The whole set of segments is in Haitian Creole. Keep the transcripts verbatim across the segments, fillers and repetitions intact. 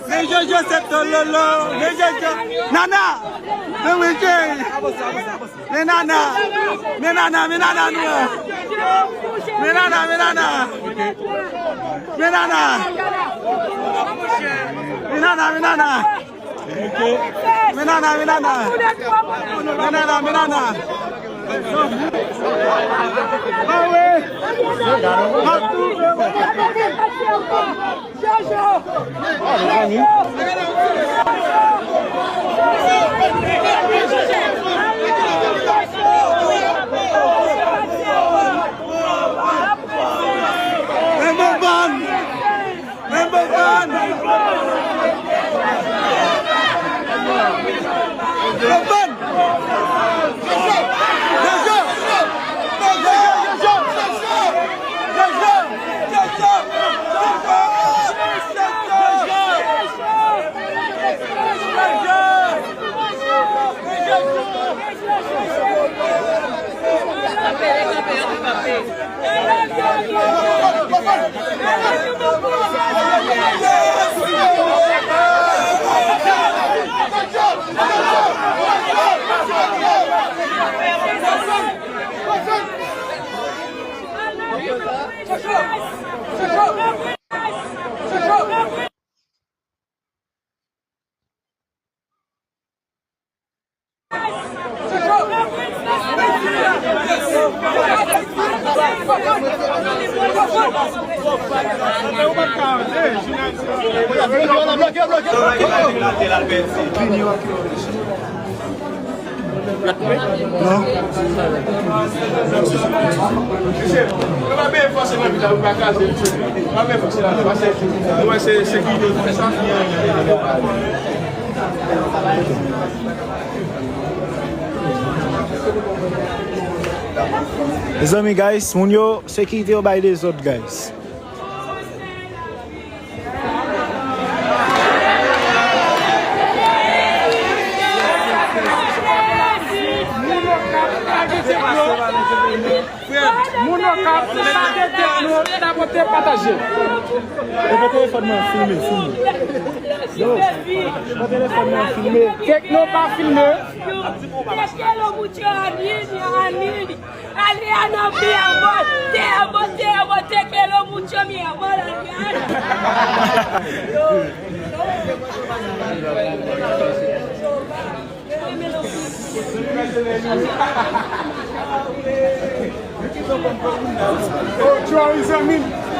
Men Jojo se tololo, men Jojo. Nana! Men wi cheri! Men Nana! Men Nana, men Nana nou an! Men Nana, men Nana! Men Nana! Men Nana, men Nana! Men Nana, men Nana! Men Nana, men Nana! Awe! M ap toufe w! Men bon bann! Men bon bann! Bon bann! Non. Mezanmi, guys, moun yo, sekirite yo bay dezòd, guys. Moun Okap, pa gen tèt nou, n ap pote pataje. Epa telefòn mwen, filme, filme. Yo, epa telefòn mwen, filme. Tekno pa filme. Tekno mucho anini, anini. Aliana, mi amor, te amo, te amo, te quiero mucho, mi amor, Aliana.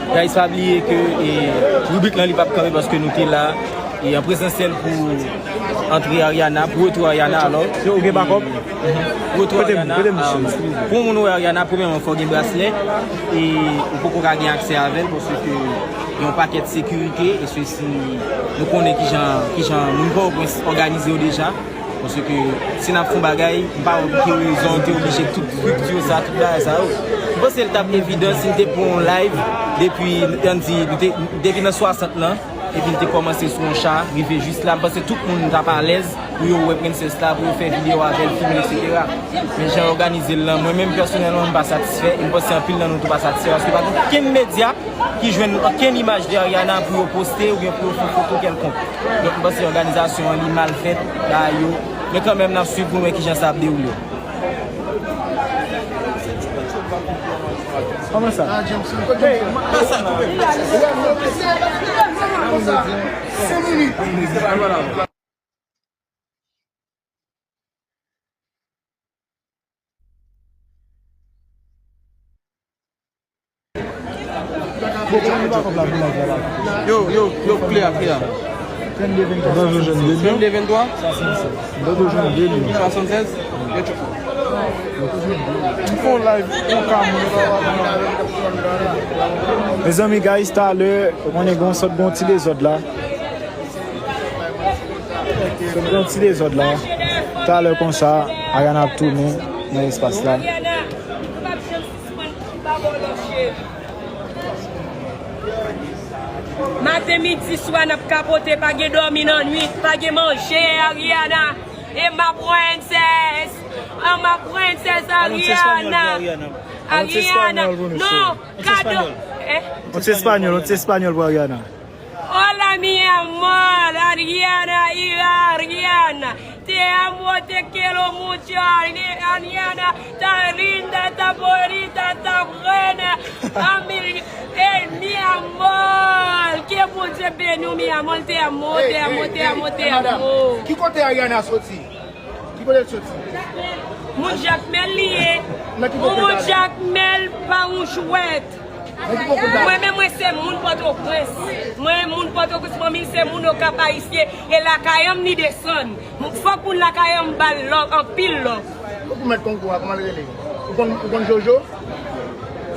Guys, pa bliye ke, e, ribrik lan li p ap kanpe paske nou te la, e, an prezansyèl pou antre Ariana, pou retou Ariana, alò. Yo, ou gen bakòp? Pou retou Ariana, pou yon moun wè Ariana, premyèman, fò gen braslè, e ou poko ka gen aksè avè l, paske gen yon pakèt sekirite, e sesi, nou konnen kijan, kijan moun Pòtoprens òganize yo deja. Paske si n ap fè yon bagay, m pa wè pou ki rezon te oblije tout strikti sa, tout bagay sa yo. M panse l t ap evidan si n te pran yon live depi, ann di, nou te, depi nan swasant lan, epi l te kòmanse sou yon cha, rive jis la. M panse tout moun t ap alèz pou yo wè Princess la, pou yo fè videyo avè l, filme, etsetera. Men jan yo òganize l lan, mwen menm pèsonèlman, m pa satisfè, e m panse anpil nan nou tou pa satisfè, paske pa gen okenn medya ki jwenn okenn imaj de Ariana pou yo poste oubyen pou yo fè yon foto kèlkonk. Donk, m panse òganizasyon an li mal fèt, bagay yo. Men kanmenm, n ap swiv pou n wè kijan sa ap dewoule. Kòman sa? Yo, yo, yo, klè a, klè a. Trannde venntwa. Trannde venntwa. Swasannsèz. Mezanmi, guys, talè, ou konnen gen yon sòt, gen yon ti dezòd la. Sòt gen yon ti dezòd la. Talè konsa, Ariana ap tounen nan espas la. Maten, midi, swa, n ap kapote, pa gen dòmi nan nwit, pa gen manje, Ariana. E ma princess, oh, ma princess, Ariana. Ariana, non, kado. Eh? Yon ti espanyòl, yon ti espanyòl pou Ariana. Hola, Mi amor, Ariana y Ariana. Te amo, te quiero mucho, Ari-, Ariana. Tan linda, tan bonita, tan buena. Ami, eh, mi amor. Ke Bondye beni w, mi amor. Te amo, te amo, te amo, te amo. Ki kote Ariana soti? Ki kote l soti? Moun Jakmèl li ye. Yon moun Jakmèl pa yon jwèt. Mwen menm mwen se moun Pòtoprens. Mwen moun Pòtoprens, fanmi se moun Okap Ayisyen. E lakay an m li desann. Fòk moun lakay an m ba l love, anpil love. Kòman mèt konkou a, kòman l rele? Ou konn, ou konn Jojo?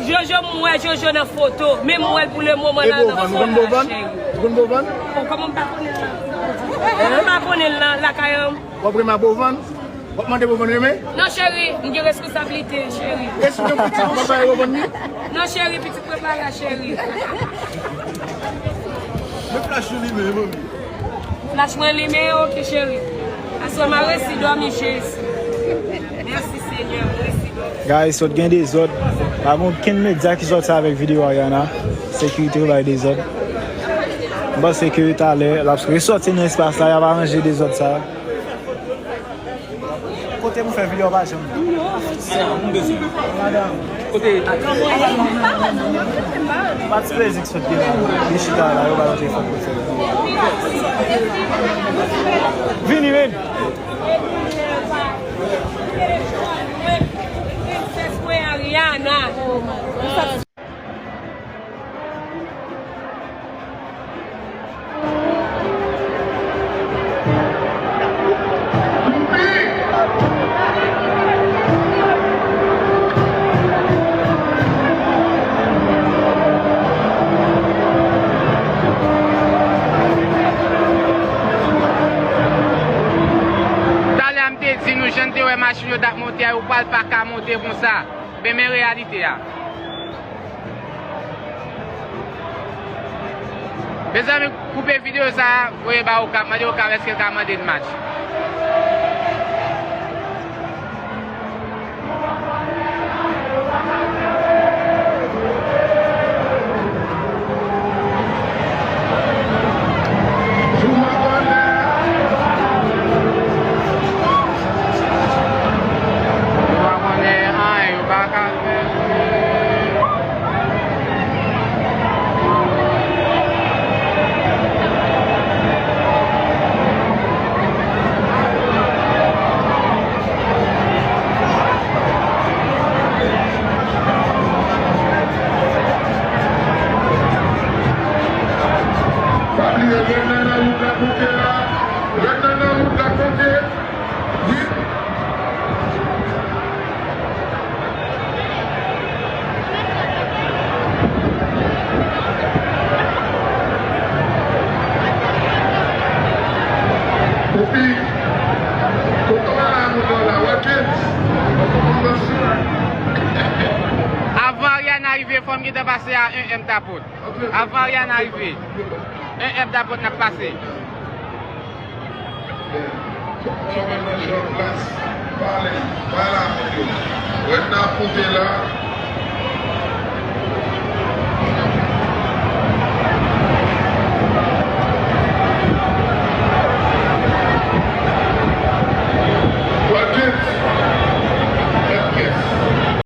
Jojo, m wè Jojo nan foto, men m wè l pou le moman la nan foto la, cheri. Ou konn Bovan? Ou konn Bovan? Bon, kòman m pa konnen l nan? Kòman m pa konnen l nan lakay an m? W ap renmen a Bovan? W ap mande Bovan renmen? Non, cheri, m gen reskonsablite, cheri. E si w gen pitit, ou pa bay Bovan li? Non, cheri, pitit mwen pa la, cheri. Men flash ou limen, manmi. Flash mwen limen, ok, cheri. Aswè, m a resi dòmi, Jezi. Mèsi, Senyè, m resi dòmi. Guys, sot gen dezòd. Pa gen okenn medya ki sòti avèk videyo Ariana. Sekirite yo bay dezòd. M panse ke talè, l ap resòti nan espas la, y ap aranje dezòd sa. Kote pou fè videyo pa janm. Madanm. Kote? Pati plezi k sot gen la. Li chita la, yo ba l telefòn pou l fè videyo. Vini, men. Princess mwen Ariana. Talè a m te di nou, jan n te wè machin yo t ap monte a, yo pral pa ka monte konsa. Men, men reyalite a. Mezanmi, koupe videyo sa a, voye ba Okap, mande Okap èske l ka mande n match. Pa bliye, ret nan nan wout la, ponte la. Ret nan nan wout la, ponte. Wi. Epi, kote w al a moto la, Watkins? Avan Ariana rive, fò m gentan pase a en M Tapot. Avan Ariana rive, en M Tapot n ap pase. Fò m al nan jan plas. Pale, pale avèk yo. Ret nan ap monte la.